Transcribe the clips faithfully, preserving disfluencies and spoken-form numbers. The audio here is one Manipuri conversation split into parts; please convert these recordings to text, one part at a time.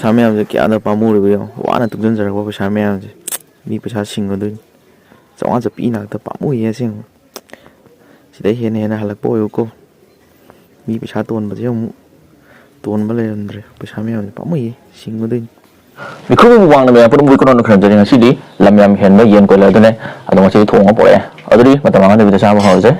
ꯄꯩꯁꯥ ꯃꯌꯥꯝꯁꯦ ꯀꯌꯥꯗ ꯄꯥꯝꯃꯨꯔꯤꯕ ꯌꯦꯡꯉꯣ, ꯋꯥꯅ ꯇꯨꯡꯁꯤꯟꯖꯔꯛꯄ ꯄꯩꯁꯥ ꯃꯌꯥꯝꯁꯦ꯫ ꯃꯤ ꯄꯩꯁꯥ ꯁꯤꯡꯒꯗꯣꯏꯅꯤ꯫ ꯆꯥꯝꯃꯉꯥ ꯆꯠꯄꯤ ꯉꯥꯛꯇ, ꯄꯥꯝꯃꯨꯏꯌꯦ ꯑꯁꯦꯡꯕ꯫ ꯁꯤꯗꯩ ꯍꯦꯟꯅ ꯍꯦꯟꯅ ꯍꯜꯂꯛꯄ ꯑꯣꯏꯌꯨꯀꯣ꯫ ꯃꯤ ꯄꯩꯁꯥ ꯇꯣꯟꯕꯁꯦ ꯑꯃꯨꯛ ꯇꯣꯟꯕ ꯂꯩꯔꯝꯗ꯭ꯔꯦ꯫ ꯄꯩꯁꯥ ꯃꯌꯥꯝꯁꯦ ꯄꯥꯝꯃꯨꯏꯌꯦ, ꯁꯤꯡꯒꯗꯣꯏꯅꯤ꯫ ꯃꯤꯈꯨꯕꯨ ꯋꯥꯡꯅ ꯃꯌꯥꯝ ꯄꯨꯝꯅꯃꯛ ꯀꯣꯟꯅ ꯈꯨꯔꯨꯝꯖꯔꯤ꯫ ꯉꯁꯤꯗꯤ ꯂꯝ ꯌꯥꯝ ꯍꯦꯟꯕ ꯌꯦꯟ ꯀꯣꯏꯂꯔꯗꯨꯅꯦ꯫ ꯑꯗꯣ ꯉꯁꯤꯗꯤ ꯊꯣꯡꯉ ꯄꯨꯔꯛꯑꯦ꯫ ꯑꯗꯨꯗꯤ ꯃꯇꯝ ꯃꯥꯡꯍꯟꯗꯕꯤꯗ ꯆꯥꯕ ꯍꯧꯔꯁꯦ꯫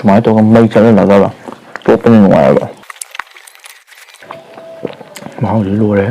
ꯁꯨꯃꯥꯏꯅ ꯇꯧꯔꯒ ꯃꯩ ꯆꯠꯍꯜꯂꯒ ꯇꯣꯠꯄꯅ ꯅꯨꯡꯉꯥꯏꯕ꯫ ꯃꯍꯥꯎꯁꯤ ꯂꯣꯏꯔꯦ꯫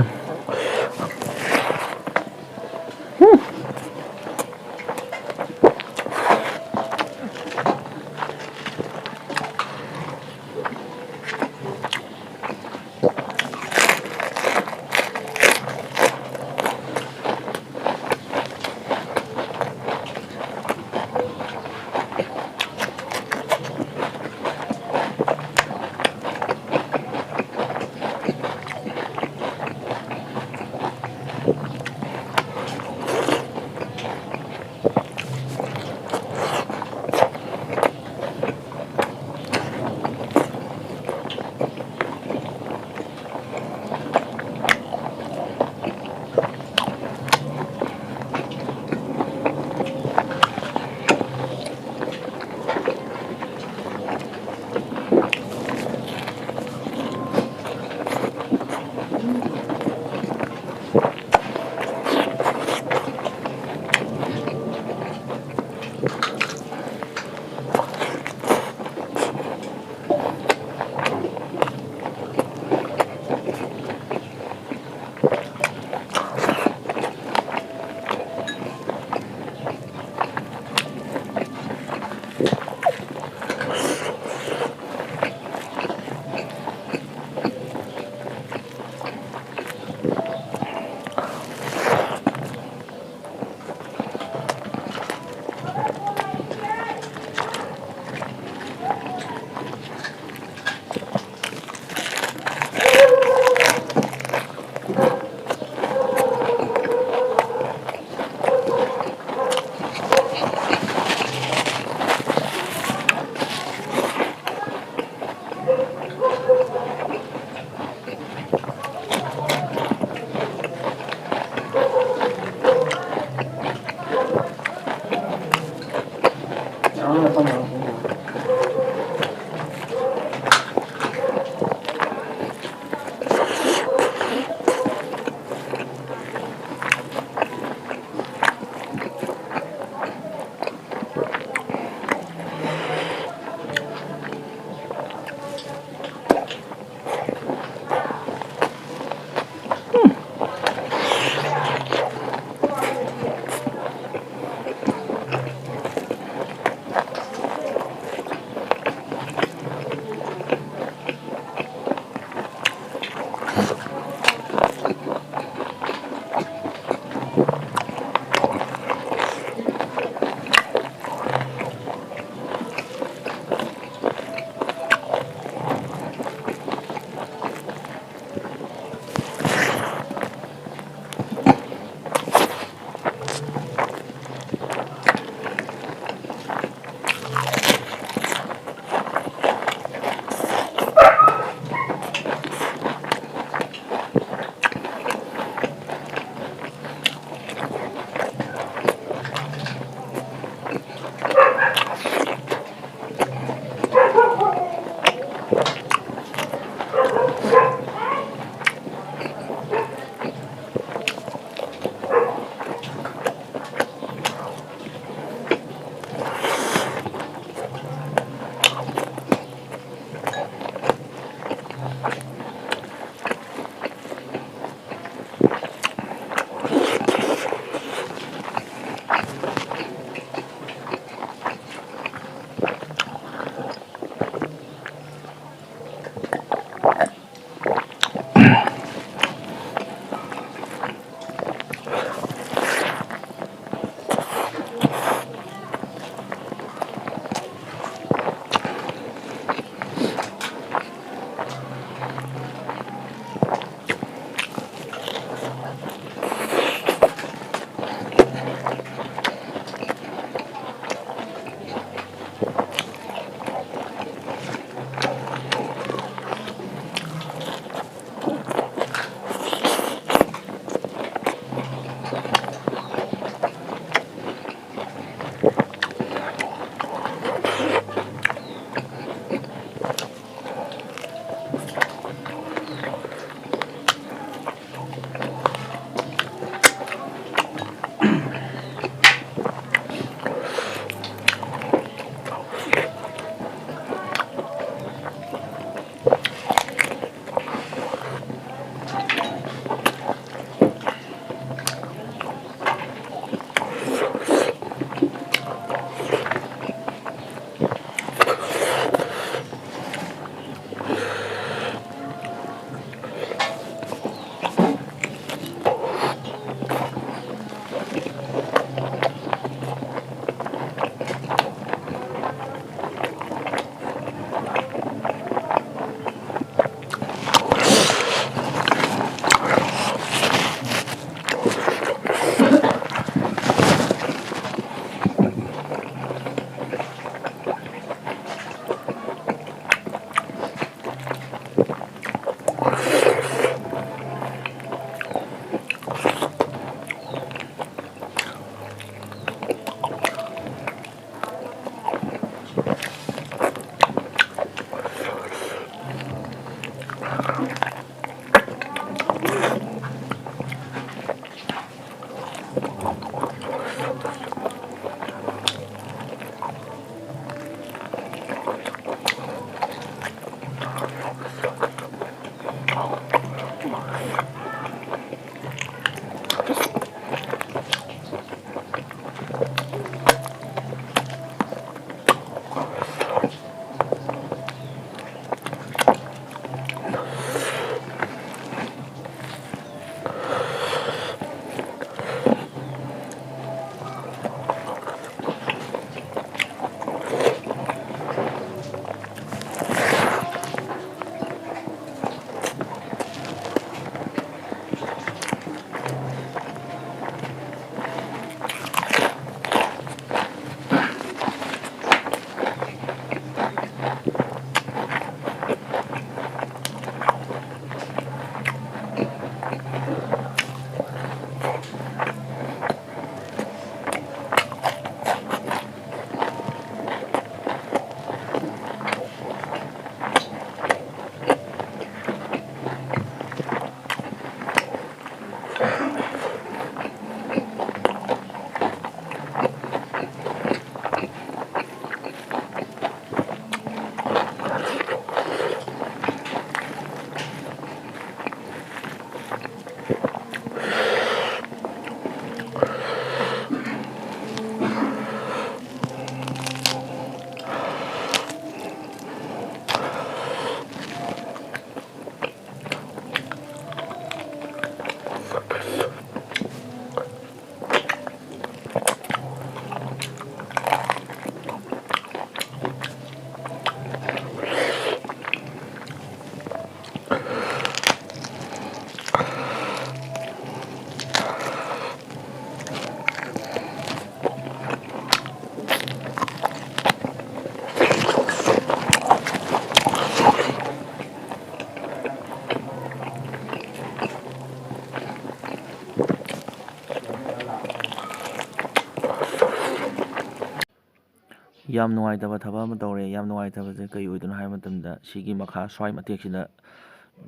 ꯌꯥꯝ ꯅꯨꯡꯉꯥꯏꯇꯕ ꯊꯕꯛ ꯑꯃ ꯇꯧꯔꯦ꯫ ꯌꯥꯝ ꯅꯨꯡꯉꯥꯏꯇꯕꯁꯦ ꯀꯩ ꯑꯣꯏꯗꯣꯏꯅꯣ ꯍꯥꯏꯕ ꯃꯇꯝꯗ, ꯁꯤꯒꯤ ꯃꯈꯥ ꯁ꯭ꯋꯥꯏ ꯃꯇꯦꯛꯁꯤꯗ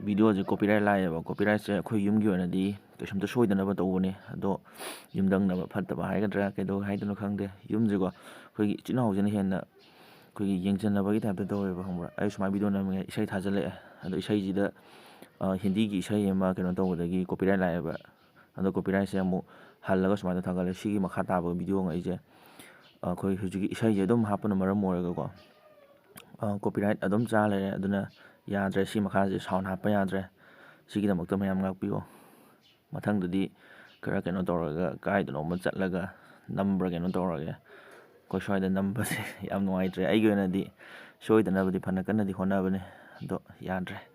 ꯚꯤꯗꯤꯑꯣꯁꯦ ꯀꯣꯄꯤꯔꯥꯏꯠ ꯂꯥꯛꯑꯦꯕ꯫ ꯀꯣꯄꯤꯔꯥꯏꯠꯁꯦ ꯑꯩꯈꯣꯏ ꯌꯨꯝꯒꯤ ꯑꯣꯏꯅꯗꯤ ꯀꯩꯁꯨꯝꯇ ꯁꯣꯏꯗꯅꯕ ꯇꯧꯕꯅꯦ, ꯑꯗꯣ ꯌꯨꯝꯊꯪꯅꯕ ꯐꯠꯇꯕ ꯍꯥꯏꯒꯗ꯭ꯔꯥ ꯀꯩꯗꯧ ꯍꯥꯏꯗꯣꯏꯅꯣ ꯈꯪꯗꯦ꯫ ꯌꯨꯝꯁꯤꯀꯣ, ꯑꯩꯈꯣꯏꯒꯤ ꯏꯆꯤꯜ ꯏꯅꯥꯎꯁꯤꯅ ꯍꯦꯟꯅ ꯑꯩꯈꯣꯏꯒꯤ ꯌꯦꯡꯁꯤꯟꯅꯕꯒꯤ ꯇꯥꯏꯞꯇ ꯇꯧꯋꯦꯕ, ꯈꯪꯕ꯭ꯔꯥ? ꯑꯩ ꯁꯨꯃꯥꯏꯅ ꯚꯤꯗꯤꯑꯣ ꯅꯝꯃꯤꯉꯩ ꯏꯁꯩ ꯊꯥꯖꯤꯜꯂꯛꯑꯦ, ꯑꯗꯣ ꯏꯁꯩꯁꯤꯗ ꯑ, ꯍꯤꯟꯗꯤꯒꯤ ꯏꯁꯩ ꯑꯃ ꯀꯩꯅꯣ ꯇꯧꯕꯗꯒꯤ ꯀꯣꯄꯤꯔꯥꯏꯠ ꯂꯥꯛꯑꯦꯕ꯫ ꯑꯗꯣ ꯀꯣꯄꯤꯔꯥꯏꯠꯁꯦ ꯑꯃꯨꯛ ꯍꯜꯂꯒ ꯁꯨꯃꯥꯏꯅ ꯊꯥꯒꯠꯂꯦ꯫ ꯁꯤꯒꯤ ꯃꯈꯥ ꯇꯥꯕ ꯚꯤꯗꯤꯑꯣꯉꯩꯁꯦ ꯑꯩꯈꯣꯏ ꯍꯧꯖꯤꯛꯀꯤ ꯏꯁꯩꯁꯦ ꯑꯗꯨꯝ ꯍꯥꯞꯄꯅ ꯃꯔꯝ ꯑꯣꯏꯔꯒꯀꯣ, ꯀꯣꯄꯤꯔꯥꯏꯠ ꯑꯗꯨꯝ ꯆꯥ ꯂꯩꯔꯦ꯫ ꯑꯗꯨꯅ ꯌꯥꯗ꯭ꯔꯦ, ꯁꯤ ꯃꯈꯥꯁꯦ ꯁꯥꯎꯟ ꯍꯥꯞꯄ ꯌꯥꯗ꯭ꯔꯦ꯫ ꯁꯤꯒꯤꯗꯃꯛꯇ ꯃꯌꯥꯝ ꯉꯥꯛꯄꯤꯌꯣ꯫ ꯃꯊꯪꯗꯗꯤ ꯈꯔ ꯀꯩꯅꯣ ꯇꯧꯔꯒ, ꯀꯥꯏꯗꯅꯣꯃ ꯆꯠꯂꯒ ꯅꯝꯕ꯭ꯔꯥ ꯀꯩꯅꯣ ꯇꯧꯔꯒꯦ꯫ ꯑꯩꯈꯣꯏ ꯁ꯭ꯋꯥꯏꯗ ꯅꯝꯕꯁꯦ ꯌꯥꯝ ꯅꯨꯡꯉꯥꯏꯇ꯭ꯔꯦ꯫ ꯑꯩꯒꯤ ꯑꯣꯏꯅꯗꯤ ꯁꯣꯏꯗꯅꯕꯗꯤ ꯐꯅ ꯀꯟꯅꯗꯤ ꯍꯣꯠꯅꯕꯅꯦ, ꯑꯗꯣ ꯌꯥꯗ꯭ꯔꯦ꯫